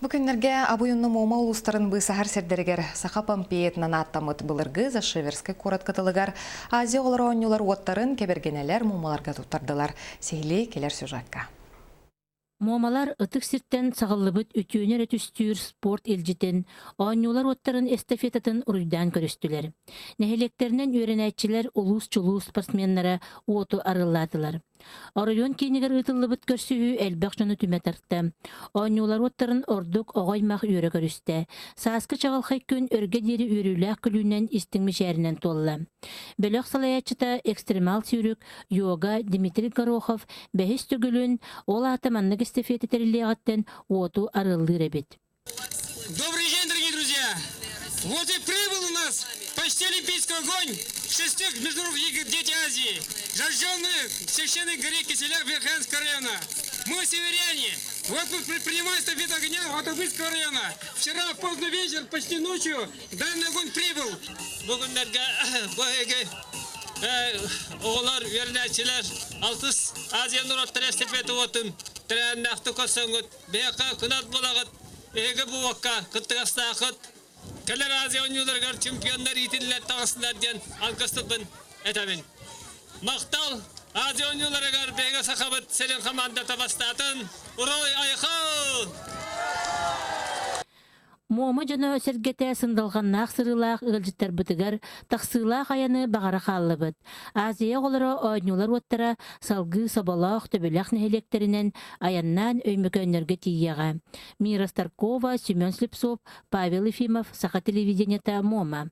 Бу күннэргэ Абый уонна Муома улуустарын быысаһар сирдэригэр Саха Помпеятынан ааттаммыт былыргы Зашиверскай куорат кытылыгар Азия оҕолоро оонньуулар уоттарын кэбэргэнэлэр муомаларга туттардылар. Сиһилии кэлэр сюжекка. Муомалар ытык сиртэн саҕыллыбыт үтүөнү эрэ түстүүр спорт илдьитин, оонньуулар уоттарын эстафетатын уруйдаан көрүстүлэр. Нэһилиэктэринэн үөрэнээччилэр улуус чулуу спортсменнара уоту арыаллаатылар. Оройуон киинигэр ыытыллыбыт көрсүһүү элбэх дьону түмэ тарта. Оонньуулар уоттарын ордук оҕо аймах үөрэ көрүстэ. Сааскы чаҕылхай күн өргө диэри үөрүүлээх күлүүнэн истиҥ мичээринэн туолла. Бөлөх салайааччыта экстремал сүүрүк йога Дмитрий Горохов бэһис төгүлүн, ол аата маннык эстафета тэриллиэҕиттэн уоту арыаллыыр эбит. Добрый день, дорогие друзья! Вот и прибыл у нас почти олимпийский огонь шестых международных игр «Дети Азии», зажженные в священной горе Киселя Верхоянского района. Мы северяне. Вот мы предпринимаем эстафету огня от Абыйского района. Вчера поздно вечер, почти ночью, данный огонь прибыл. Бүгүннэргэ бу эги оҕолор, үөрэнээччилэр алтыс Азия норуоттара эстафета уотун тэрээһиннээхтик көрсөҥҥүт Биһиэхэ кынат буолаҕыт, эһиги буолуохха кыттыгастааххыт. Кэлэр Азия оонньууларыгар чемпионнар иитиллэр таҕыстылар диэн алгыстыппын этэбин. Махтал! Азия оонньууларыгар биһиги сахабыт сирин хамаандата бастаатын! Уруй айхал! Муома дьоно-сэргэтэ сындалҕаннаах сырыылаах ыалдьыттарбытыгар тахсыылаах айаны баҕара хааллыбыт. Азия оҕолоро оонньуулар уоттара салгыы Соболоох, Төбүлэх нэһилиэктэринэн айаннаан Өймөкөөннөргө тиийиэҕэ. Мира Старкова, Семен Слепцов, Павел Ефимов, Саха телевидениета, Муома.